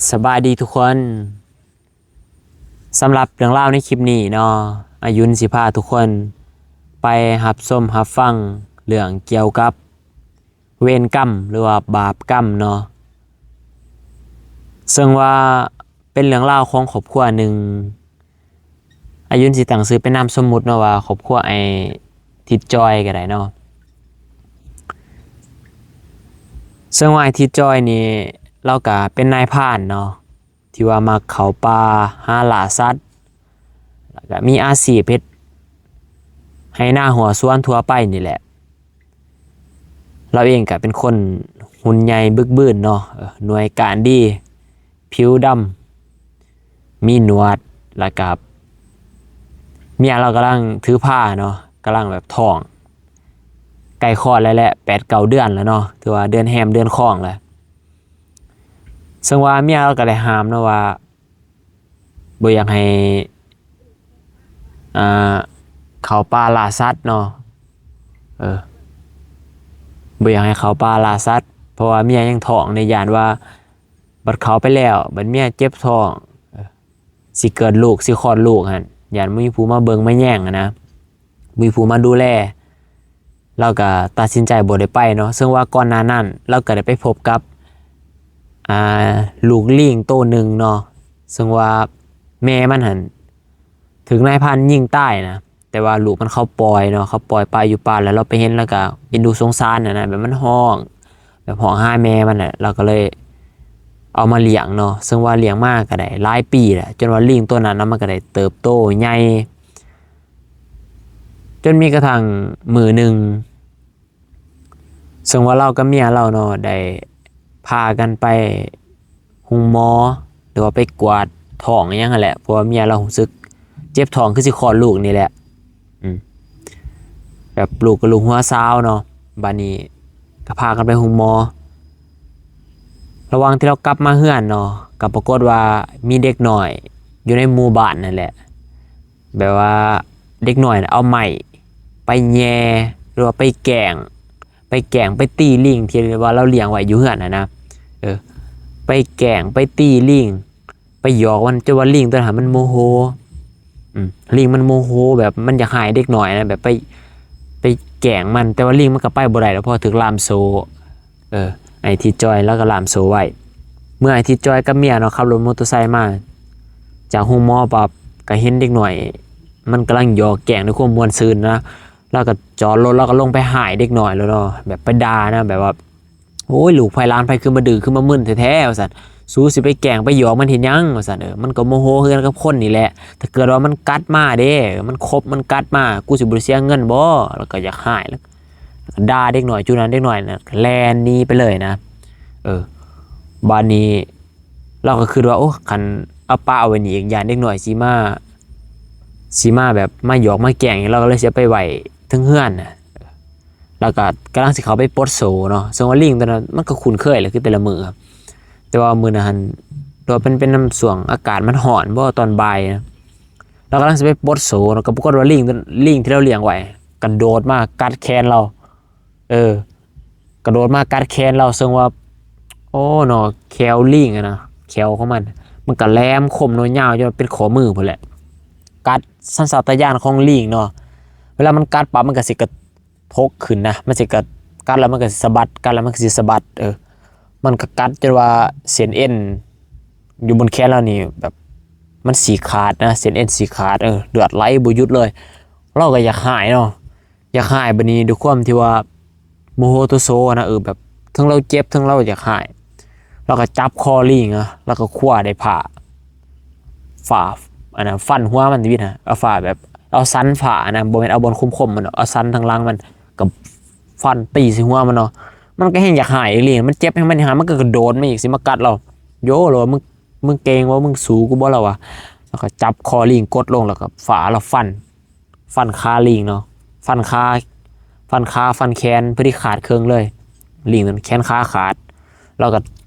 ສະບາຍດີທຸກຄົນ. ສຳລັບເລື່ອງລາວໃນຄລິບນີ້ເນາະ, ອາຍຸນຊິພາທຸກຄົນໄປຮັບຊົມຮັບຟັງເລື່ອງກ່ຽວກັບເວນກຳ ຫຼືວ່າບາບກຳເນາະ, ເຊິ່ງວ່າເປັນເລື່ອງລາວຂອງຄອບຄົວໜຶ່ງ. ອາຍຸນຊິຕັ້ງຊື່ເປັນນາມສົມມຸດເນາະ ວ່າຄອບຄົວອ້າຍທິດຈອຍກໍໄດ້ເນາະ. ເຊິ່ງວ່າອ້າຍທິດຈອຍນີ້ ລາວກໍເປັນນາຍພານເນາະ ທີ່ວ່າມັກເຂົ້າປ່າຫາລ່າສັດ ແລ້ວກໍມີອາຊີບເຮັດໄຮ່ນາຮົ້ວສວນທົ່ວໄປນີ້ແຫຼະ. ລາວເອງກໍເປັນຄົນຫຸ່ນໃຫຍ່ບຶກບືນເນາະ, ເອີ ໜ່ວຍການດີ ຜິວດຳ ມີໜວດ ແລ້ວກໍເມຍລາວກຳລັງຖືພາເນາະ, ກຳລັງແບບທ້ອງ ໃກ້ຄອດແລ້ວແຫຼະ ແປດເກົ້າເດືອນແລ້ວເນາະ, ຖືວ່າເດືອນແຮມເດືອນຄອງແລ້ວ. ເຊິ່ງວ່າເມຍລາວກໍໄດ້ຫ້າມເນາະວ່າ ບໍ່ຢາກໃຫ້ ອ່າ ເຂົ້າປ່າລ່າສັດເນາະ, ເອີ ບໍ່ຢາກໃຫ້ເຂົ້າປ່າລ່າສັດ ເພາະວ່າເມຍຍັງທ້ອງເດ້, ຢ້ານວ່າບັດເຂົ້າໄປແລ້ວ ບັດເມຍເຈັບທ້ອງ ເອີ ຊິເກີດລູກ ຊິຄອດລູກຫັ້ນ ຢ້ານບໍ່ມີຜູ້ມາເບິ່ງມາແຍງຫັ້ນນະ. ມີຜູ້ມາດູແລ, ລາວກໍຕັດສິນໃຈບໍ່ໄດ້ໄປເນາະ. ເຊິ່ງວ່າກ່ອນໜ້ານັ້ນ ລາວກໍໄດ້ໄປພົບກັບ ອ່າ ລູກລີງໂຕໜຶ່ງເນາະ, ເຊິ່ງວ່າແມ່ມັນຫັ້ນຖືກນາຍພານຍິງຕາຍນະ, ແຕ່ວ່າລູກມັນເຂົາປ່ອຍເນາະ, ເຂົາປ່ອຍປະຢູ່ປ່າ ແລ້ວລາວໄປເຫັນ ລາວກໍເອັນດູສົງສານຫັ້ນນະ, ແບບມັນຮ້ອງ ແບບຮ້ອງຫາແມ່ມັນແຫຼະ, ລາວກໍເລີຍເອົາມາລ້ຽງເນາະ. ເຊິ່ງວ່າລ້ຽງມາກໍໄດ້ຫຼາຍປີແລ້ວ, ຈົນວ່າລີງໂຕນັ້ນນະ ມັນກໍໄດ້ເຕີບໂຕໃຫຍ່ ຈົນມີກະທັ່ງມື້ໜຶ່ງ ເຊິ່ງວ່າລາວກັບເມຍລາວເນາະ ໄດ້ພາກັນໄປໂຮງໝໍ ຫຼືວ່າໄປກວດທ້ອງອີ່ຫຍັງຫັ້ນແຫຼະ, ເພາະວ່າເມຍລາວຮູ້ສຶກເຈັບທ້ອງ ຄືຊິຄອດລູກນີ້ແຫຼະ. ອືມ ແບບລູກກໍລູກຫົວສາວເນາະ, ບາດນີ້ກໍພາກັນໄປໂຮງໝໍ. ລະຫວ່າງທີ່ລາວກັບມາເຮືອນເນາະ ກໍປາກົດວ່າມີເດັກນ້ອຍຢູ່ໃນໝູ່ບ້ານນັ້ນແຫຼະ ແບບວ່າເດັກນ້ອຍນະເອົາໄມ້ໄປແຍ່ ຫຼືວ່າໄປແກລ້ງ ໄປແກລ້ງໄປຕີລີງທີ່ວ່າລາວລ້ຽງໄວ້ຢູ່ເຮືອນຫັ້ນນະ. ເອີ ໄປແກລ້ງໄປຕີລີງ ໄປຫຍອກມັນ ຈົນວ່າລີງຕົວນັ້ນມັນໂມໂຫ. ອືມ ລີງມັນໂມໂຫ ແບບມັນຢາກຮ້າຍເດັກນ້ອຍນະ, ແບບໄປ ໄປແກລ້ງມັນ, ແຕ່ວ່າລີງມັນກໍໄປບໍ່ໄດ້ດອກ ເພາະວ່າຖືກລ່າມໂສ້. ເອີ ອ້າຍທິດຈອຍລາວກໍລ່າມໂສ້ໄວ້. ເມື່ອອ້າຍທິດຈອຍກັບເມຍເນາະ ຂັບລົດມໍເຕີໄຊມາຈາກໂຮງໝໍປັບ ກໍເຫັນເດັກນ້ອຍມັນກຳລັງຫຍອກແກ້ງດ້ວຍຄວາມມ່ວນຊື່ນນະ, ລາວກໍຈອດລົດ ລາວກໍລົງໄປຮ້າຍເດັກນ້ອຍໂລດເນາະ, ແບບໄປດ່ານະ ແບບວ່າ ໂອ້ຍ ລູກໃຜຫຼານໃຜ ຄືມາດື້ຄືມາມຶນແທ້ໆ ວ່າຊັ້ນ. ສູຊິໄປແກ້ງໄປຫຍອກມັນເຮັດຫຍັງ ວ່າຊັ້ນ. ເອີ ມັນກໍໂມໂຫຄືກັນກັບຄົນນີ້ແຫຼະ, ຖ້າເກີດວ່າມັນກັດມາເດ້ ມັນຄົບມັນກັດມາ ກູຊິບໍ່ໄດ້ເສຍເງິນບໍ? ລາວກໍຢາກຮ້າຍ ລາວກໍດ່າເດັກນ້ອຍ. ຈຸດນັ້ນເດັກນ້ອຍນະກໍແລ່ນໜີໄປເລີຍນະ. ເອີ ບາດນີ້ລາວກໍຄິດວ່າ ໂອ້ ຄັນເອົາປະໄວ້ນີ້ອີກ ຢ້ານເດັກນ້ອຍຊິມາ ຊິມາແບບມາຫຍອກມາແກ້ງ, ລາວກໍເລີຍຊິເອົາໄປໄວ້ເທິງເຮືອນນະ. ແລ້ວກໍກຳລັງຊິເຂົ້າໄປປົດໂສ້ເນາະ, ເຊິ່ງວ່າລີງຕົວນັ້ນມັນກໍຄຸ້ນເຄີຍແຫຼະ ຄືແຕ່ລະມື້. ແຕ່ວ່າມື້ນັ້ນຫັ້ນ ຫຼືວ່າເປັນ ເປັນນຳຊ່ວງອາກາດມັນຮ້ອນບໍ ຕອນບ່າຍນະ, ລາວກຳລັງຊິໄປປົດໂສ້ເນາະ, ກໍປາກົດວ່າລີງ ລີງທີ່ລາວລ້ຽງໄວ້ກະໂດດມາກັດແຂນລາວ. ເອີ ກະໂດດມາກັດແຂນລາວ, ເຊິ່ງວ່າ ໂອ້ເນາະ ແຂ້ວລີງຫັ້ນນະ ແຂ້ວຂອງມັນ ມັນກະແຫຼມຄົມເນາະ, ຍາວຈົນເປັນຂໍ້ມືພຸ້ນແຫຼະ. ກັດ ສັນຊາດຕະຍານຂອງລີງເນາະ, ເວລາມັນກັດປັບ ມັນກະຊິກະ ທົກຂຶ້ນນະ, ມັນຊິກະ ກັດແລ້ວມັນກະຊິສະບັດ ກັດແລ້ວມັນກະຊິສະບັດ. ເອີ ມັນກະກັດຈົນວ່າເສັ້ນເອັນຢູ່ບົນແຂນລາວນີ້ແບບມັນສີກຂາດນະ, ເສັ້ນເອັນສີກຂາດ. ເອີ ເລືອດໄຫຼບໍ່ຢຸດເລີຍ. ລາວກະຢາກຮ້າຍເນາະ ຢາກຮ້າຍ. ບາດນີ້ດ້ວຍຄວາມທີ່ວ່າໂມໂຫໂທໂສນະ, ເອີ ແບບເທິງລາວເຈັບເທິງລາວຢາກຮ້າຍ, ລາວກະຈັບຄໍລີງນະ, ລາວກະຄວ້າໄດ້ພ້າ ຟ້າ ອັນນັ້ນ ຟັນຫົວມັນຕິດນະ, ເອົາຟ້າແບບ ເອົາສັນຟ້ານະ, ບໍ່ແມ່ນເອົາບ່ອນຄົມໆມັນດອກ, ເອົາສັນທາງຫຼັງມັນ ກໍຟັນຕີໃສ່ຫົວມັນເນາະ. ມັນກໍແຮ່ງຢາກຮ້າຍອີກ, ລີງມັນເຈັບແຮ່ງມັນຢາກຮ້າຍ, ມັນກໍກະໂດດມາອີກ ຊິມາກັດລາວ. ໂຢ ລາວວ່າ ມຶງ ມຶງເກັ່ງບໍ່ ມຶງສູ້ກູບໍ່ ລາວວ່າ. ລາວກໍຈັບຄໍລີງກົດລົງ ແລ້ວກໍຟ້າລາວຟັນ ຟັນຂາລີງເນາະ, ຟັນຂາ ຟັນຂາ ຟັນແຂນ ພໍດີຂາດເຄິ່ງເລີຍ. ລີງນັ້ນແຂນຂາຂາດ ລາວກໍ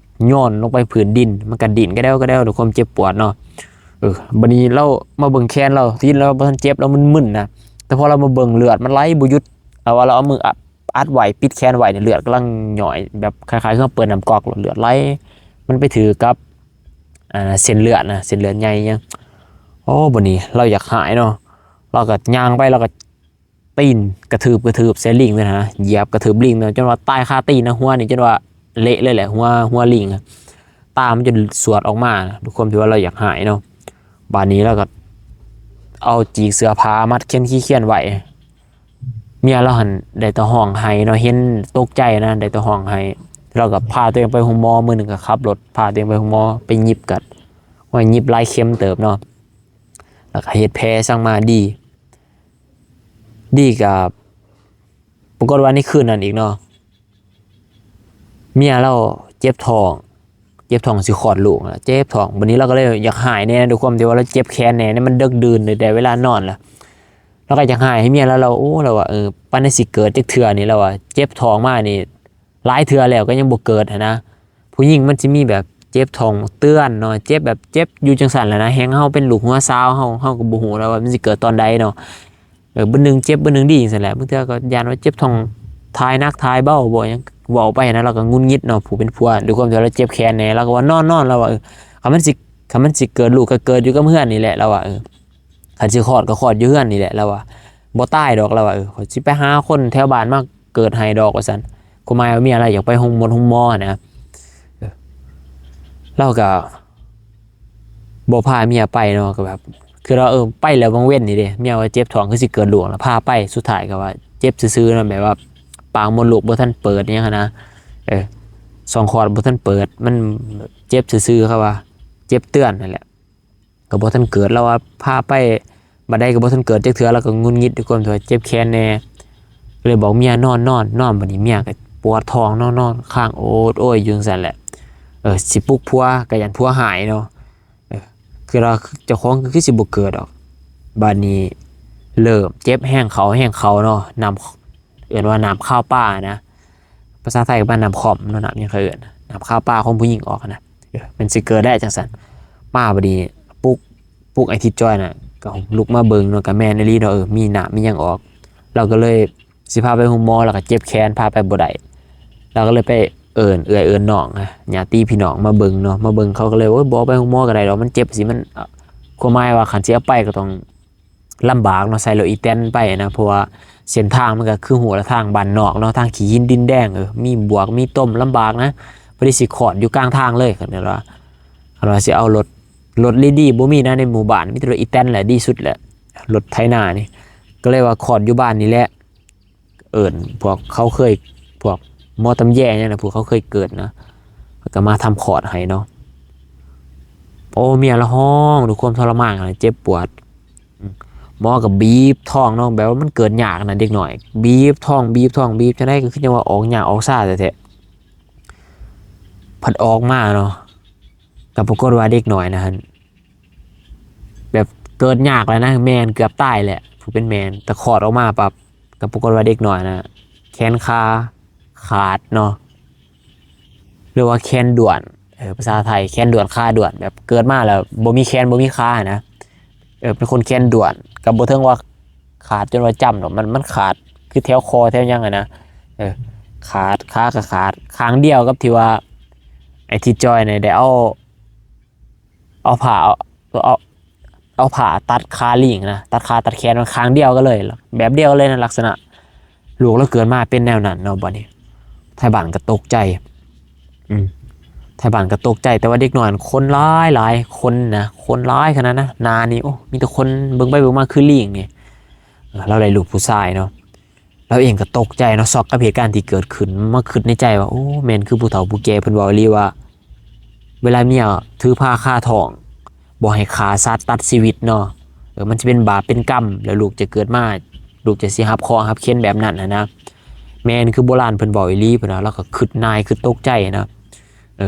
ໂຍນລົງໄປພື້ນດິນ, ມັນກໍດີ້ນກະແດວກະແດວດ້ວຍຄວາມເຈັບປວດເນາະ. ເອີ ບາດນີ້ລາວມາເບິ່ງແຂນລາວ, ທີ່ລາວບໍ່ທັນເຈັບ ລາວມຶນໆນະ, ແຕ່ພໍລາວມາເບິ່ງເລືອດມັນໄຫຼບໍ່ຢຸດ. ລາວວ່າລາວເອົາມືອັດ ອັດໄວ້ ປິດແຂນໄວ້ນີ້ ເລືອດກຳລັງຍ້ອຍ ແບບຄ້າຍໆຄືເຮົາເປີດນ້ຳກອກ ເລືອດໄຫຼ. ມັນໄປຖືກກັບ ອ່າ ເສັ້ນເລືອດນະ ເສັ້ນເລືອດໃຫຍ່ຫຍັງ. ໂອ້ ບັດນີ້ລາວຢາກຫາຍເນາະ ລາວກໍຍ່າງໄປ ລາວກໍຕີນກະຖືບ ກະຖືບໃສ່ລິງນັ້ນນະ ຢຽບກະຖືບລິງນັ້ນ ຈົນວ່າຕາຍຄາຕີນນະ. ຫົວນີ້ຈົນວ່າເລະເລີຍແຫຼະ ຫົວ ຫົວລິງ ຕາມັນຈົນສວດອອກມາ ດ້ວຍຄວາມທີ່ວ່າລາວຢາກຫາຍເນາະ. ບາດນີ້ລາວກໍເອົາຈີກເສື້ອຜ້າມັດແຂນຂີ້ຂຽນໄວ້. ເມຍລາວຫັ້ນໄດ້ແຕ່ຮ້ອງໄຫ້ເນາະ ເຫັນຕົກໃຈນະ ໄດ້ແຕ່ຮ້ອງໄຫ້. ລາວກໍພາຕົວເອງໄປໂຮງໝໍ ມື້ໜຶ່ງກໍຂັບລົດພາຕົວເອງໄປໂຮງໝໍ ໄປຫຍິບກໍ ໂອ້ຍ ຫຍິບຫຼາຍເຂັມເຕີບເນາະ ແລ້ວກໍເຮັດແຜສັງມາດີ ດີກໍ ປາກົດວ່າໃນຄືນນັ້ນອີກເນາະ ເມຍລາວເຈັບທ້ອງ ເຈັບທ້ອງຊິຄອດລູກ ເຈັບທ້ອງ. ບັດນີ້ລາວກໍເລີຍຢາກຫາຍແດ່ ດ້ວຍຄວາມທີ່ວ່າລາວເຈັບແຂນແດ່ ໃນມັນເດິກດື່ນ ໄດ້ເວລານອນລະ ລາວກໍຢາກຫາຍໃຫ້ເມຍລາວ. ລາວ ໂອ້ ລາວວ່າ ເອີ ປານໃດຊິເກີດຈັກເທື່ອນີ້ ລາວວ່າ ເຈັບທ້ອງມານີ້ຫຼາຍເທື່ອແລ້ວກໍຍັງບໍ່ເກີດຫັ້ນນະ. ຜູ້ຍິງມັນຊິມີແບບເຈັບທ້ອງເຕືອນເນາະ ເຈັບແບບເຈັບຢູ່ຈັ່ງຊັ້ນແຫຼະນະ. ແຮ່ງເຮົາເປັນລູກຫົວສາວ ເຮົາ ເຮົາກໍບໍ່ຮູ້ແລ້ວວ່າມັນຊິເກີດຕອນໃດເນາະ. ເອີ ບຶດໜຶ່ງເຈັບ ບຶດໜຶ່ງດີຈັ່ງຊັ້ນແຫຼະ. ບາງເທື່ອກໍຢ້ານວ່າເຈັບທ້ອງ ຖ່າຍໜັກ ຖ່າຍເບົາບໍ່ຫຍັງ ເວົ້າໄປຫັ້ນນະ. ລາວກໍຫງຸດຫງິດເນາະ ຜູ້ເປັນຜົວ ດ້ວຍຄວາມທີ່ວ່າລາວເຈັບແຂນແດ່. ລາວກໍວ່າ ນອນໆ ລາວວ່າ ເອີ ຄັນມັນຊິ ຄັນມັນຊິເກີດລູກກໍເກີດຢູ່ກັບເຮືອນນີ້ແຫຼະ ລາວວ່າ ເອີ ຄັນຊິຄອດກໍຄອດຢູ່ເຮືອນນີ້ແຫຼະ ລາວວ່າ ບໍ່ຕາຍດອກ ລາວວ່າ ເອີ ຂ້ອຍຊິໄປຫາຄົນແຖວບ້ານມາເກີດໃຫ້ດອກ ວ່າຊັ້ນ. ຄວາມໝາຍວ່າເມຍລາວຢາກໄປໂຮງໝົດໂຮງໝໍນະ ເອີ ລາວກໍບໍ່ພາເມຍໄປເນາະ ກໍແບບ ຄືລາວ ເອີ ໄປແລ້ວວັງເວັນນີ້ເດ້ ເມຍວ່າເຈັບທ້ອງຄືຊິເກີດລູກ ລາວພາໄປ ສຸດທ້າຍກໍວ່າເຈັບຊື່ໆເນາະ ແບບວ່າປາກມົດລູກບໍ່ທັນເປີດຫຍັງຫັ້ນນະ ເອີ ຊ່ອງຄອດບໍ່ທັນເປີດ ມັນເຈັບຊື່ໆ ເຂົາວ່າເຈັບເຕືອນຫັ້ນແຫຼະ. ກໍບໍ່ທັນເກີດ ລາວວ່າພາໄປບາດໃດກໍບໍ່ທັນເກີດຈັກເທື່ອ ລາວກໍຫງຸດຫງິດດ້ວຍຄວາມທີ່ວ່າເຈັບແຂນແດ່ ເລີຍບອກເມຍນອນ ນອນ ນອນ. ບາດນີ້ເມຍກໍປວດທ້ອງເນາະ ນອນຄ້າງໂອດໂອຍຢູ່ຈັ່ງຊັ້ນແຫຼະ. ເອີ ຊິປຸກຜົວກໍຢ້ານຜົວຫາຍເນາະ ເອີ ຄືວ່າເຈົ້າຂອງຄືຊິບໍ່ເກີດດອກ. ບາດນີ້ເລີ່ມເຈັບແຮງເຂົ້າ ແຮງເຂົ້າເນາະ ນ້ຳ ເອີ້ນວ່ານ້ຳຄາວປານະ ພາສາໄທກໍວ່ານ້ຳຂ້ອມເນາະ ນ້ຳຫຍັງເຂົາເອີ້ນ ນ້ຳຄາວປາຂອງຜູ້ຍິງອອກນະ ເອີ ມັນຊິເກີດແລ້ວຈັ່ງຊັ້ນ. ມາບາດນີ້ປຸກ ປຸກໄອ້ທິດຈອຍນະ ກໍລຸກມາເບິ່ງເນາະ ກໍແມ່ນອີ່ຫຼີເນາະ ເອີ ມີນ້ຳມີຫຍັງອອກ. ລາວກໍເລີຍຊິພາໄປໂຮງໝໍ ລາວກໍເຈັບແຂນ ພາໄປບໍ່ໄດ້ ລາວກໍເລີຍໄປເອີ້ນເອື້ອຍເອີ້ນນ້ອງ ຍາດຕິພີ່ນ້ອງມາເບິ່ງເນາະ ມາເບິ່ງ ເຂົາກໍເລີຍ ໂອ້ຍ ບໍ່ໄປໂຮງໝໍກໍໄດ້ດອກ ມັນເຈັບຊິ ມັນ ຄວາມໝາຍວ່າຄັນຊິເອົາໄປກໍຕ້ອງ ລຳບາກເນາະ ໃສ່ລົດອີແຕນໄປນະ ເພາະວ່າເສັ້ນທາງມັນກໍຄືຮູ້ລະ ທາງບ້ານນອກເນາະ ທາງຂີ້ຫີນດິນແດງ ເອີ ມີບວກມີຕົມ ລຳບາກນະ. ພໍດີຊິຄອດຢູ່ກາງທາງເລີຍ ຄັນວ່າ ຄັນວ່າຊິເອົາລົດ ລົດດີໆບໍ່ມີນະ ໃນໝູ່ບ້ານມີແຕ່ລົດອີແຕນແຫຼະ ດີສຸດແຫຼະ ລົດໄຖນານີ້. ກໍເລີຍວ່າຄອດຢູ່ບ້ານນີ້ແຫຼະ ເອີ້ນພວກເຂົາເຄີຍ ພວກໝໍຕຳແຍຫຍັງນະ ພວກເຂົາເຄີຍເກີດນະ ເຂົາກໍມາທຳຄອດໃຫ້ເນາະ. ໂອ້ ເມຍລະຮ້ອງດ້ວຍຄວາມທໍລະມານ ເຈັບປວດ ໝໍກໍບີບທ້ອງເນາະ ແບບວ່າມັນເກີດຍາກນະ ເດັກນ້ອຍ ບີບທ້ອງ ບີບທ້ອງ ບີບຈັ່ງໃດກໍຄືຈັ່ງວ່າອອກຍາກອອກຊາແທ້ໆ. ພັດອອກມາເນາະ ກໍປາກົດວ່າເດັກນ້ອຍນະຫັ້ນ ແບບເກີດຍາກແລ້ວນະ ແມ່ນເກືອບຕາຍແຫຼະ ຜູ້ເປັນແມ່ ແຕ່ຄອດອອກມາປັບ ກໍປາກົດວ່າເດັກນ້ອຍນະ ແຂນຂາຂາດເນາະ ຫຼືວ່າແຂນດ້ວນ ເອີ ພາສາໄທ ແຂນດ້ວນຂາດ້ວນ ແບບເກີດມາແລ້ວບໍ່ມີແຂນບໍ່ມີຂານະ ເອີ ເປັນຄົນແຂນດ້ວນ ກໍບໍ່ເຖິງວ່າຂາດຈົນວ່າຈຳດອກ ມັນ ມັນຂາດຄືແຖວຄໍແຖວຫຍັງຫັ້ນນະ ເອີ ຂາດ ຂາກໍຂາດ ຂ້າງດຽວກັບທີ່ວ່າໄອ້ທິດຈອຍນີ້ໄດ້ເອົາ ເອົາຜ້າ ເອົາ ເອົາ ເອົາຜ້າຕັດຂາລີງນະ ຕັດຂາຕັດແຂນມັນຂ້າງດຽວກັນເລີຍ ແບບດຽວກັນເລີຍນະ ລັກສະນະ ລູກລາວເກີດມາເປັນແນວນັ້ນເນາະ. ບັດນີ້ໄທບ້ານກໍຕົກໃຈ ອືມ ໄທບ້ານກໍຕົກໃຈ ແຕ່ວ່າເດັກນ້ອຍຫັ້ນຄົນຫຼາຍໆ ຄົນນະ ຄົນຫຼາຍຂະໜາດນະ ໜ້ານີ້ ໂອ້ ມີແຕ່ຄົນ ເບິ່ງໄປເບິ່ງມາຄືລີງນີ້ ເອີ ລາວໄດ້ລູກຜູ້ຊາຍເນາະ. ລາວເອງກໍຕົກໃຈເນາະ ຊັອກກັບເຫດການທີ່ເກີດຂຶ້ນ ມາຄິດໃນໃຈວ່າ ໂອ້ ແມ່ນຄືຜູ້ເຖົ້າຜູ້ແກ່ເພິ່ນເວົ້າອີ່ຫຼີວ່າ ເວລາເມຍຖືພາຄາທ້ອງ ບໍ່ໃຫ້ຂ້າສັດຕັດຊີວິດເນາະ ເອີ ມັນຊິເປັນບາບເປັນກຳ ແລ້ວລູກຈະເກີດມາ ລູກຈະຊິຮັບເຄາະຮັບເຂັນແບບນັ້ນຫັ້ນນະ. ແມ່ນຄືໂບລານເພິ່ນເວົ້າອີ່ຫຼີ ເພິ່ນວ່າ ລາວກໍຄິດໜ້າຍ ຄິດຕົກໃຈນະ ເອີ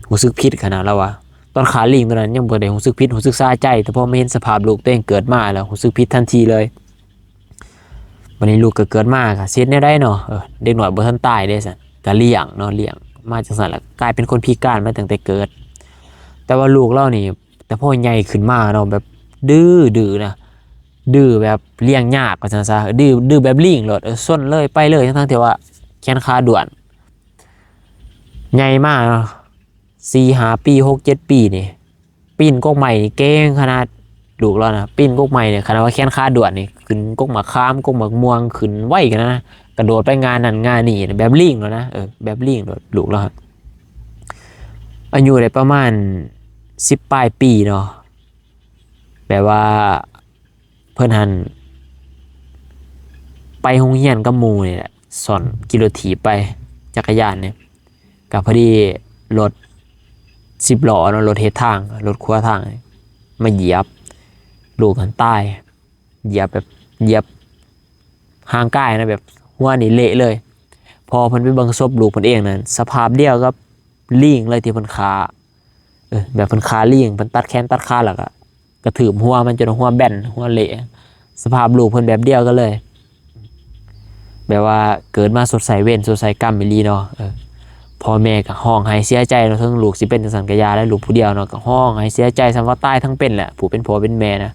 ຮູ້ສຶກຜິດຂະໜາດ ລາວວ່າ ຕອນຂ້າລີງຕອນນັ້ນຍັງບໍ່ໄດ້ຮູ້ສຶກຜິດ ຮູ້ສຶກສາໃຈ ແຕ່ພໍມາເຫັນສະພາບລູກຕົວເອງເກີດມາແລ້ວ ຮູ້ສຶກຜິດທັນທີເລີຍ. ບັດນີ້ລູກກໍເກີດມາກໍຊິເຮັດແນວໃດເນາະ ເອີ ເດັກນ້ອຍບໍ່ທັນຕາຍເດ້ຊັ້ນ ກໍລ້ຽງເນາະ ລ້ຽງມາຈັ່ງຊັ້ນ ແລ້ວກາຍເປັນຄົນພິການມາຕັ້ງແຕ່ເກີດ. ແຕ່ວ່າລູກລາວນີ້ ແຕ່ພໍໃຫຍ່ຂຶ້ນມາເນາະ ແບບດື້ ດື້ນະ ດື້ແບບລ້ຽງຍາກວ່າຊັ້ນຊະ ດື້ ດື້ແບບລີງໂລດ ເອີ ຊົນເລີຍໄປເລີຍ ທັງໆທີ່ວ່າແຂນຂາດ້ວນ. ໃຫຍ່ມາເນາະ ສີ່ຫ້າປີ ຫົກເຈັດປີນີ້ ປີນກົກໄມ້ນີ້ເກັ່ງຂະໜາດ ລູກລາວນະ ປີນກົກໄມ້ນີ້ ຂະໜາດວ່າແຂນຂາດ້ວນນີ້ ຂຶ້ນກົກໝາກຂາມ ກົກໝາກມ່ວງ ຂຶ້ນໄວຂະໜາດນະ ກະໂດດໄປງານນັ້ນງານນີ້ ແບບລີງໂລດນະ ເອີ ແບບລີງໂລດ ລູກລາວ ອາຍຸໄດ້ປະມານສິບປາຍປີເນາະ ແບບວ່າເພິ່ນຫັ້ນໄປໂຮງຮຽນກັບໝູ່ນີ້ແຫຼະ ຊ້ອນຂີ່ລົດຖີບໄປ ຈັກກະຍານນີ້ ກະພໍດີລົດສິບລໍ້ເນາະ ລົດເຮັດທາງ ລົດຂົວທາງ ມາຢຽບ ລູກຫັ້ນຕາຍ ຢຽບແບບ ຢຽບຮ່າງກາຍນະ ແບບຫົວນີ້ເລະເລີຍ. ພໍເພິ່ນໄປເບິ່ງສົບລູກເພິ່ນເອງນັ້ນ ສະພາບດຽວກັບລີງເລີຍທີ່ເພິ່ນຂ້າ ເອີ ແບບເພິ່ນຂ້າລີງ ເພິ່ນຕັດແຂນຕັດຂາ ແລ້ວກະກະຖືບຫົວມັນຈົນຫົວແບນ ຫົວເລະ ສະພາບລູກເພິ່ນແບບດຽວກັນເລີຍ ແບບວ່າເກີດມາຊົດໃຊ້ເວນຊົດໃຊ້ກຳອີ່ຫຼີເນາະ ເອີ ພໍ່ແມ່ກະຮ້ອງໄຫ້ເສຍໃຈເນາະ ເຖິງລູກຊິເປັນຈັ່ງຊັ້ນກະຢ່າ ແລະລູກຜູ້ດຽວເນາະ ກະຮ້ອງໄຫ້ເສຍໃຈ ສ່ຳວ່າຕາຍທັງເປັນແຫຼະ ຜູ້ເປັນພໍ່ເປັນແມ່ນະ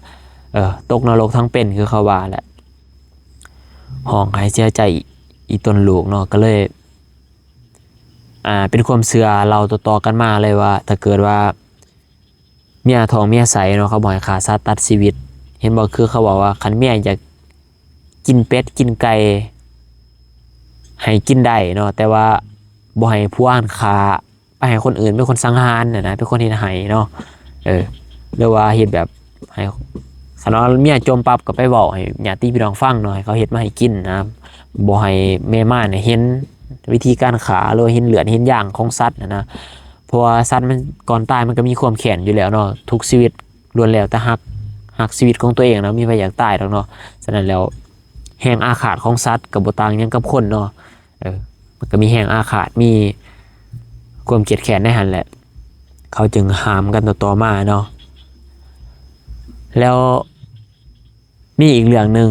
ເອີ ຕົກນະລົກທັງເປັນ ຄືເຂົາວ່າແຫຼະ ຮ້ອງໄຫ້ເສຍໃຈອີ່ຕົນລູກເນາະ ກະເລີຍ ອ່າ ເປັນຄວາມເຊື່ອເລົ່າຕໍ່ໆກັນມາເລີຍວ່າ ຖ້າເກີດວ່າເມຍທ້ອງເມຍໄສ້ເນາະ ເຂົາບໍ່ໃຫ້ຂ້າສັດຕັດຊີວິດ ເຫັນບໍ່ ຄືເຂົາເວົ້າວ່າ ຄັນເມຍຢາກກິນເປັດກິນໄກ່ ໃຫ້ກິນໄດ້ເນາະ ແຕ່ວ່າບໍ່ໃຫ້ຜົວຫັ້ນຂ້າ ໄປໃຫ້ຄົນອື່ນເປັນຄົນສັງຫານຫັ້ນນະ ເປັນຄົນເຮັດໃຫ້ເນາະ ເອີ ຫຼືວ່າເຮັດແບບໃຫ້ ຄັນວ່າເມຍຈົ່ມປັບກະໄປເວົ້າໃຫ້ຍາດຕິພີ່ນ້ອງຟັງເນາະ ໃຫ້ເຂົາເຮັດມາໃຫ້ກິນນະ ບໍ່ໃຫ້ແມ່ມານເຫັນວິທີການຂ້າ ຫຼືວ່າເຫັນເລືອດເຫັນຢາງຂອງສັດຫັ້ນນະ ເພາະວ່າສັດມັນກ່ອນຕາຍມັນກະມີຄວາມແຄ້ນຢູ່ແລ້ວເນາະ ທຸກຊີວິດລ້ວນແລ້ວແຕ່ຮັກ ຮັກຊີວິດຂອງຕົວເອງນະ ບໍ່ມີໃຜຢາກຕາຍດອກເນາະ ສະນັ້ນແລ້ວ ແຮງອາຄາດຂອງສັດກະບໍ່ຕ່າງຫຍັງກັບຄົນເນາະ ເອີ ມັນກະມີແຮງອາຄາດ ມີຄວາມຄຽດແຄ້ນໃນຫັ້ນແຫຼະ ເຂົາຈຶ່ງຫ້າມກັນຕໍ່ໆມາເນາະ ແລ້ວມີອີກເລື່ອງໜຶ່ງ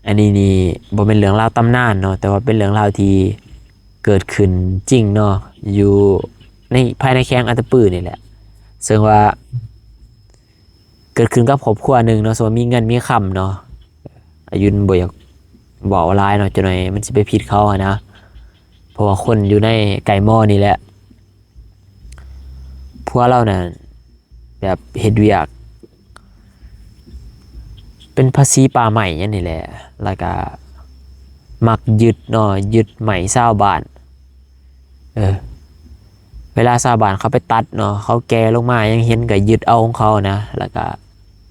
ອັນນີ້ນີ້ບໍ່ແມ່ນເລື່ອງລາວຕຳນານເນາະ ແຕ່ວ່າເປັນເລື່ອງລາວທີ່ເກີດຂຶ້ນຈິງເນາະ ຢູ່ໃນ ພາຍໃນແຂວງອັດຕະປືນີ້ແຫຼະ ເຊິ່ງວ່າ ເກີດຂຶ້ນກັບຄອບຄົວໜຶ່ງເນາະ ເຊິ່ງວ່າມີເງິນມີຄຳເນາະ ອາຍຸບໍ່ຢາກເວົ້າຫຼາຍເນາະ ຈັກໜ້ອຍມັນຊິໄປຜິດເຂົາຫັ້ນນະ ເພາະວ່າຄົນຢູ່ໃນໃກ້ມໍນີ້ແຫຼະ ຜົວລາວນັ້ນແບບເຮັດວຽກເປັນພາສີປ່າໄມ້ຫຍັງນີ້ແຫຼະ ແລ້ວກະມັກຍຶດເນາະ ຍຶດໄມ້ຊາວບ້ານ ເອີ ເວລາຊາວບ້ານເຂົາໄປຕັດເນາະ ເຂົາແກ່ລົງມາຍັງເຫັນກະຍຶດເອົາຂອງເຂົານະ ແລ້ວກະ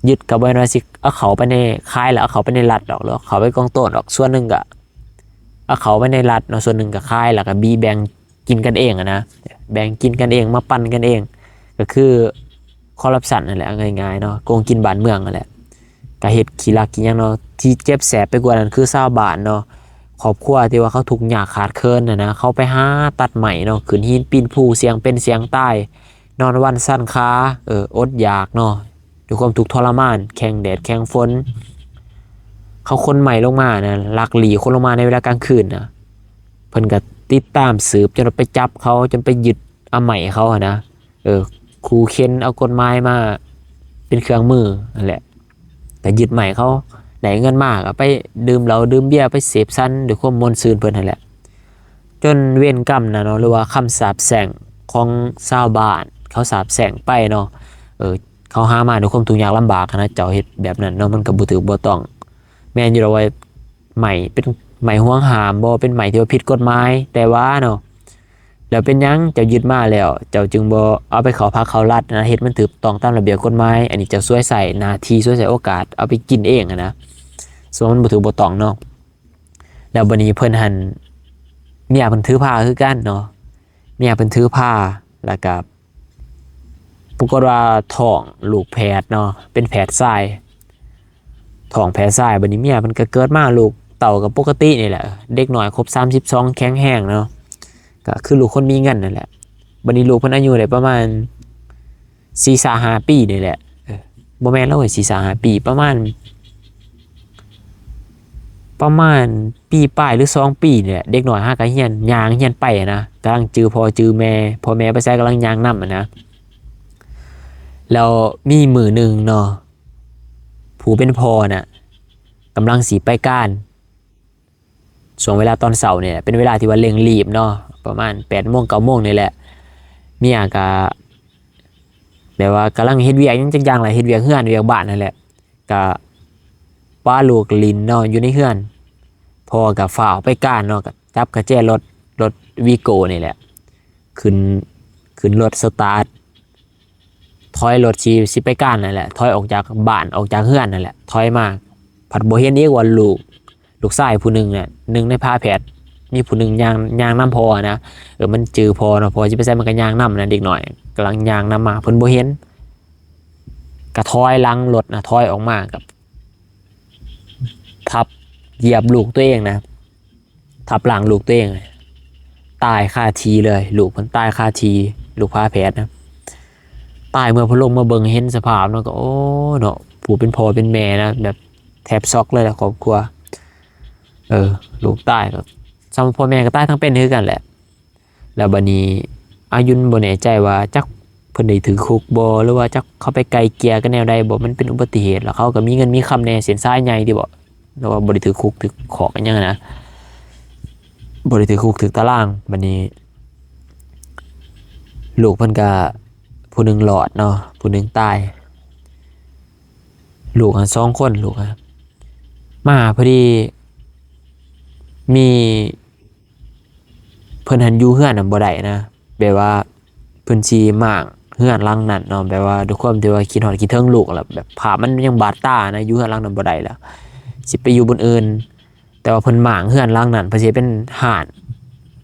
ຍຶດກະບໍ່ແມ່ນວ່າຊິເອົາເຂົ້າໄປໃນ ຂາຍແລ້ວເອົາເຂົ້າໄປໃນລັດດອກ ຫຼືເອົາເຂົ້າໄປກອງໂຕນດອກ ສ່ວນໜຶ່ງກະເອົາເຂົ້າໄປໃນລັດເນາະ ສ່ວນໜຶ່ງກະຂາຍ ແລ້ວກະບີແບ່ງກິນກັນເອງຫັ້ນນະ ແບ່ງກິນກັນເອງ ມາປັນກັນເອງ ກະຄືຄໍຣັບຊັນຫັ້ນແຫຼະ ເອົາງ່າຍໆເນາະ ໂກງກິນບ້ານເມືອງຫັ້ນແຫຼະ. ກະເຮັດຂີ້ລັກຂີ້ຫຍັງເນາະ ທີ່ເຈັບແສບໄປກວ່ານັ້ນຄືຊາວບ້ານເນາະ ຄອບຄົວທີ່ວ່າເຂົາທຸກຍາກຂາດເຂີນຫັ້ນນະ ເຂົາໄປຫາຕັດໄມ້ເນາະ ຂຶ້ນຫີນປີນພູ ສ່ຽງເປັນສ່ຽງຕາຍ ນອນວັນຊັນຄາ ເອີ ອົດຢາກເນາະ ດ້ວຍຄວາມທຸກທໍລະມານ ແຂ່ງແດດແຂ່ງຝົນ ເຂົາຂົນໄມ້ລົງມານະ ລັກລີ້ຂົນລົງມາໃນເວລາກາງຄືນນະ ເພິ່ນກະຕິດຕາມສືບຈົນໄປຈັບເຂົາ ຈົນໄປຍຶດເອົາໄມ້ເຂົາຫັ້ນນະ ເອີ ຂູ່ເຂັນເອົາກົດໝາຍມາເປັນເຄື່ອງມືຫັ້ນແຫຼະ ກະຍຶດໄມ້ເຂົາ ໄດ້ເງິນມາກະໄປດື່ມເຫຼົ້າດື່ມເບຍ ໄປເສບສັນດ້ວຍຄວາມມ່ວນຊື່ນເພິ່ນຫັ້ນແຫຼະ ຈົນເວນກຳນະເນາະ ຫຼືວ່າຄຳສາບແຊ່ງຂອງຊາວບ້ານເຂົາສາບແຊ່ງໄປເນາະ ເອີ ເຂົາຫາມາດ້ວຍຄວາມທຸກຍາກລຳບາກຫັ້ນນະ ເຈົ້າເຮັດແບບນັ້ນເນາະ ມັນກະບໍ່ຖືກບໍ່ຕ້ອງ ແມ່ນຢູ່ດອກວ່າໄມ້ເປັນໄມ້ຫວງຫ້າມບໍ ເປັນໄມ້ທີ່ວ່າຜິດກົດໝາຍ ແຕ່ວ່າເນາະ ແລ້ວເປັນຫຍັງເຈົ້າຍຶດມາແລ້ວ ເຈົ້າຈຶ່ງບໍ່ເອົາໄປເຂົ້າພັກເຂົ້າລັດນະ ເຮັດມັນຖືກຕ້ອງຕາມລະບຽບກົດໝາຍ ອັນນີ້ເຈົ້າສວຍໃຊ້ໜ້າທີ່ ສວຍໃຊ້ໂອກາດ ເອົາໄປກິນເອງຫັ້ນນະ ສະວ່າມັນບໍ່ຖືກບໍ່ຕ້ອງເນາະ. ແລ້ວບາດນີ້ເພິ່ນຫັ້ນ ເມຍເພິ່ນຖືພາຄືກັນເນາະ ເມຍເພິ່ນຖືພາ ແລ້ວກະ ປາກົດວ່າທ້ອງລູກແຝດເນາະ ເປັນແຝດຊາຍ ທ້ອງແຝດຊາຍ ບາດນີ້ເມຍເພິ່ນກະເກີດມາ ລູກເຕົ້າກະປົກກະຕິນີ້ແຫຼະ ເດັກນ້ອຍຄົບສາມສິບສອງ ແຂງແຮງເນາະ ກະຄືລູກຄົນມີເງິນຫັ້ນແຫຼະ. ບາດນີ້ລູກເພິ່ນອາຍຸໄດ້ປະມານສີ່ສາຫ້າປີນີ້ແຫຼະ ເອີ ບໍ່ແມ່ນແລ້ວເວີ້ຍ ສີ່ສາຫ້າປີ ປະມານ ປະມານປີປາຍ ຫຼື ສອງປີນີ້ແຫຼະ ເດັກນ້ອຍຫາກະຮຽນ ຍ່າງຮຽນໄປຫັ້ນນະ ກຳລັງຈື່ພໍ່ຈື່ແມ່ ພໍ່ແມ່ໄປໃສກຳລັງຍ່າງນຳຫັ້ນນະ. ແລ້ວມີມື້ໜຶ່ງເນາະ ຜູ້ເປັນພໍ່ນະ ກຳລັງຊິໄປການ ຊ່ວງເວລາຕອນເຊົ້ານີ້ແຫຼະ ເປັນເວລາທີ່ວ່າເລັ່ງລີບເນາະ ປະມານແປດໂມງ ເກົ້າໂມງນີ້ແຫຼະ ເມຍກະ ແຕ່ວ່າກຳລັງເຮັດວຽກຫຍັງຈັກຢ່າງແຫຼະ ເຮັດວຽກເຮືອນວຽກບ້ານນັ້ນແຫຼະ ກະປະລູກຫຼິ້ນເນາະ ຢູ່ໃນເຮືອນ. ພໍ່ກະຟ້າວໄປການເນາະ ກະຈັບກະແຈລົດ ລົດວີໂກ້ນີ້ແຫຼະ ຂຶ້ນ ຂຶ້ນລົດສະຕາດ ຖອຍລົດ ຊິ ຊິໄປການນັ້ນແຫຼະ ຖອຍອອກຈາກບ້ານ ອອກຈາກເຮືອນນັ້ນແຫຼະ ຖອຍມາ ພັດບໍ່ເຫັນອີກວ່າລູກ ລູກຊາຍຜູ້ໜຶ່ງນະ ໜຶ່ງໃນພາແພດ ມີຜູ້ໜຶ່ງຍ່າງ ຍ່າງນຳພໍ່ນະ. ເອີ ມັນຈື່ພໍ່ເນາະ ພໍ່ຊິໄປໃສມັນກໍຍ່າງນຳນະ ເດັກນ້ອຍກຳລັງຍ່າງນຳມາ ເພິ່ນບໍ່ເຫັນ ກະຖອຍຫຼັງລົດນະ ຖອຍອອກມາ ກະທັບຢຽບລູກຕົວເອງນະ ທັບຮ່າງລູກຕົວເອງ ຕາຍຄາທີ່ເລີຍ ລູກເພິ່ນຕາຍຄາທີ່ ລູກພາແພດນະ ຕາຍ. ເມື່ອເພິ່ນລົງມາເບິ່ງເຫັນສະພາບເນາະ ກໍ ໂອ້ ເນາະ ຜູ້ເປັນພໍ່ເປັນແມ່ນະ ແບບແທບຊັອກເລີຍແຫຼະຄອບຄົວ ເອີ ລູກຕາຍ ກໍສ່ຳພໍ່ແມ່ກໍຕາຍທັງເປັນຄືກັນແຫຼະ. ແລ້ວບາດນີ້ອາຍຸນບໍ່ແນ່ໃຈວ່າຈັກເພິ່ນໄດ້ຖືກຄຸກບໍ່ ຫຼືວ່າຈັກເຂົາໄປໄກ່ເກ່ຍກັນແນວໃດບໍ່ ມັນເປັນອຸບັດຕິເຫດ ແລ້ວເຂົາກໍມີເງິນມີຄຳແດ່ ເສັ້ນສາຍໃຫຍ່ຕິບໍ ແລ້ວວ່າບໍ່ໄດ້ຖືກຄຸກຖືກຄອກອີ່ຫຍັງນະ ບໍ່ໄດ້ຖືກຄຸກຖືກຕາລາງ. ບາດນີ້ລູກເພິ່ນກໍຜູ້ໜຶ່ງລອດເນາະ ຜູ້ໜຶ່ງຕາຍ ລູກຫັ້ນສອງຄົນ ລູກມາພໍດີ ມີ ເພິ່ນຫັ້ນຢູ່ເຮືອນນັ້ນບໍ່ໄດ້ນະ ແບບວ່າເພິ່ນຊິມ້າງເຮືອນຫຼັງນັ້ນເນາະ ແບບວ່າດ້ວຍຄວາມທີ່ວ່າຄິດຮອດຄິດເຖິງລູກ ແລ້ວແບບພາບມັນຍັງບາດຕານະ ຢູ່ເຮືອນຫຼັງນັ້ນບໍ່ໄດ້ ແລ້ວຊິໄປຢູ່ບ່ອນອື່ນ. ແຕ່ວ່າເພິ່ນມ້າງເຮືອນຫຼັງນັ້ນ ເພິ່ນຊິເປັນຮ້ານ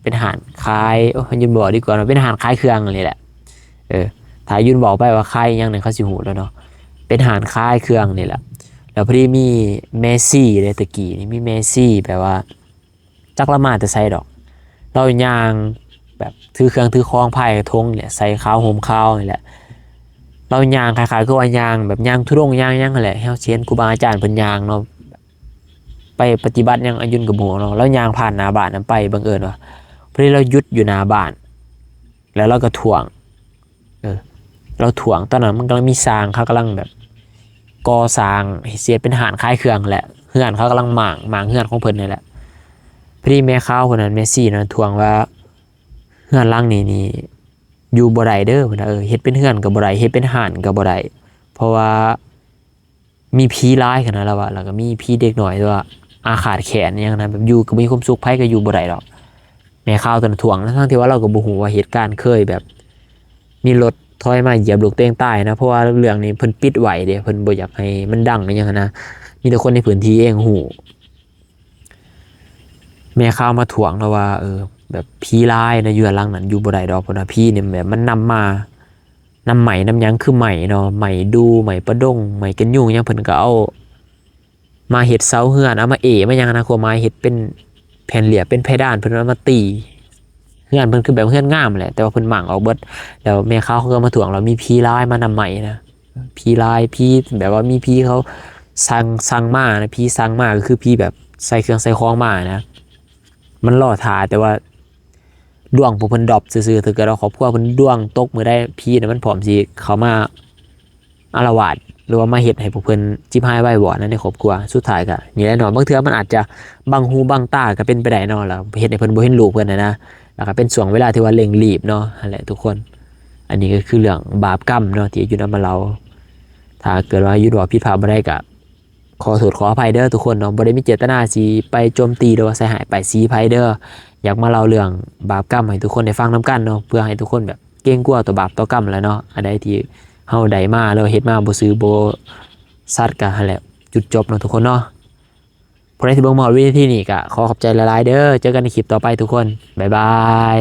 ເປັນຮ້ານຂາຍ ໂອ້ຍ ຢຸນບອກດີກວ່າເນາະ ເປັນຮ້ານຂາຍເຄື່ອງນີ້ແຫຼະ. ເອີ ຖ້າຢຸນບອກໄປວ່າຂາຍອີ່ຫຍັງນີ້ ເຂົາຊິຮູ້ແລ້ວເນາະ ເປັນຮ້ານຂາຍເຄື່ອງນີ້ແຫຼະ. ແລ້ວພໍດີມີແມ່ຊີເດ້ ແຕ່ກີ້ນີ້ມີແມ່ຊີ ແບບວ່າ ຈັກລາວມາແຕ່ໃສດອກ ລາວຍ່າງແບບຖືເຄື່ອງຖືຂອງ ພາຍຖົງນີ້ແຫຼະ ໃສ່ຂາວຫົ່ມຂາວນີ້ແຫຼະ. ລາວຍ່າງຄ້າຍໆຄືວ່າຍ່າງແບບຍ່າງທຸດົງຍ່າງຫຍັງຫັ້ນແຫຼະ ເຮົາຊິເຫັນຄູບາອາຈານເພິ່ນຍ່າງເນາະ ໄປປະຕິບັດຫຍັງອາຍຸນກໍບໍ່ຮູ້ເນາະ. ລາວຍ່າງຜ່ານໜ້າບ້ານນັ້ນໄປ ບັງເອີນວ່າພໍດີລາວຢຸດຢູ່ໜ້າບ້ານ ແລ້ວລາວກໍຖ້ວງ ເອີ ລາວຖ້ວງ ຕອນນັ້ນມັນກຳລັງມີຊ່າງ ເຂົາກຳລັງແບບກໍ່ສ້າງ ເຮັດເປັນຮ້ານຂາຍເຄື່ອງແຫຼະ ເຮືອນເຂົາກຳລັງມ້າງ ມ້າງເຮືອນຂອງເພິ່ນນີ້ແຫຼະ. ພໍດີແມ່ຂາວຄົນນັ້ນ ແມ່ຊີນັ້ນ ຖ້ວງວ່າ ເຮືອນຫຼັງນີ້ນີ້ຢູ່ບໍ່ໄດ້ເດີ ເພິ່ນວ່າ ເອີ ເຮັດເປັນເຮືອນກໍບໍ່ໄດ້ ເຮັດເປັນຮ້ານກໍບໍ່ໄດ້ ເພາະວ່າ ມີຜີຫຼາຍຂະໜາດ ລາວວ່າ ແລ້ວກໍມີຜີເດັກນ້ອຍ ຫຼືວ່າອາຄາດແຄ້ນຫຍັງນະ ແບບຢູ່ກໍບໍ່ມີຄວາມສຸກ ໃຜກໍຢູ່ບໍ່ໄດ້ດອກ. ແມ່ຂາວຕອນນັ້ນຖ້ວງ ທັງໆທີ່ວ່າລາວກໍບໍ່ຮູ້ວ່າເຫດການເຄີຍແບບມີລົດຖອຍມາຢຽບລູກຕົວເອງຕາຍນະ ເພາະວ່າເລື່ອງນີ້ເພິ່ນປິດໄວ້ເດ້ ເພິ່ນບໍ່ຢາກໃຫ້ມັນດັງອີ່ຫຍັງຫັ້ນນະ ມີແຕ່ຄົນໃນພື້ນທີ່ເອງຮູ້. ແມ່ຂາວມາຖ້ວງລາວວ່າ ເອີ ແບບຜີຫຼາຍນະ ຢູ່ເຮືອນຫຼັງນັ້ນຢູ່ບໍ່ໄດ້ດອກ ເພິ່ນວ່າ ຜີນີ້ແບບມັນນຳມາ ນຳໄມ້ນຳຫຍັງ ຄືໄມ້ເນາະ ໄມ້ດູ່ ໄມ້ປະດົງ ໄມ້ກະຍຸງຫຍັງ ເພິ່ນກໍເອົາມາເຮັດເສົາເຮືອນ ເອົາມາເອມາຫຍັງນະ ຄວາມໝາຍເຮັດເປັນແຜ່ນລຽບ ເປັນເພດານ ເພິ່ນເອົາມາຕີເຮືອນ ເພິ່ນຄືແບບເຮືອນງາມແຫຼະ ແຕ່ວ່າເພິ່ນມ້າງອອກເບິດ. ແລ້ວແມ່ຂາວເຂົາກໍມາທ້ວງ ແລ້ວມີຜີຫຼາຍມານຳໄມ້ນະ ຜີຫຼາຍ ຜີແບບວ່າມີຜີເຂົາສັ່ງ ສັ່ງມານະ ຜີສັ່ງມາກໍຄືຜີແບບໃສ່ເຄື່ອງໃສ່ຂອງມານະ ມັນລໍຖ້າແຕ່ວ່າ ດວງພວກເພິ່ນດຣອບຊື່ໆ ຖ້າເກີດວ່າຄອບຄົວເພິ່ນດວງຕົກມື້ໃດ ຜີນະມັນພ້ອມຊິເຂົ້າມາອາລະວາດ ຫຼືວ່າມາເຮັດໃຫ້ພວກເພິ່ນຈິບຫາຍວາຍວອດໃນຄອບຄົວ. ສຸດທ້າຍກໍນີ້ແຫຼະເນາະ ບາງເທື່ອມັນອາດຈະບັງຫູບັງຕາກໍເປັນໄປໄດ້ເນາະ ແລ້ວເຮັດໃຫ້ເພິ່ນບໍ່ເຫັນລູກເພິ່ນຫັ້ນນະ ແລ້ວກໍເປັນຊ່ວງເວລາທີ່ວ່າເລັ່ງລີບເນາະ ຫັ້ນແຫຼະທຸກຄົນ. ອັນນີ້ກໍຄືເລື່ອງບາບກຳເນາະ ທີ່ອາຍຸນຳມາເລົ່າ. ຖ້າເກີດວ່າອາຍຸນເວົ້າຜິດພາດບໍ່ໄດ້ກໍ ຂໍໂທດຂໍອະໄພເດີທຸກຄົນເນາະ ບໍ່ໄດ້ມີເຈດຕະນາຊິໄປໂຈມຕີ ຫຼືວ່າໃສ່ຮ້າຍປ້າຍສີໃຜເດີ. ຢາກມາເລົ່າເລື່ອງບາບກຳໃຫ້ທຸກຄົນໄດ້ຟັງນຳກັນເນາະ ເພື່ອໃຫ້ທຸກຄົນແບບເກງກົວຕໍ່ບາບຕໍ່ກຳແຫຼະເນາະ. ອັນໃດທີ່ເຮົາໄດ້ມາ ຫຼືວ່າເຮັດມາບໍ່ຊື່ບໍ່ສັດ ກະຫັ້ນແຫຼະ ຈຸດຈົບເນາະທຸກຄົນເນາະ. ຜູ້ໃດທີ່ເບິ່ງມາຮອດວິນາທີນີ້ ກະຂໍຂອບໃຈຫຼາຍໆເດີ. ເຈີກັນໃນຄລິບຕໍ່ໄປທຸກຄົນ. ບາຍບາຍ.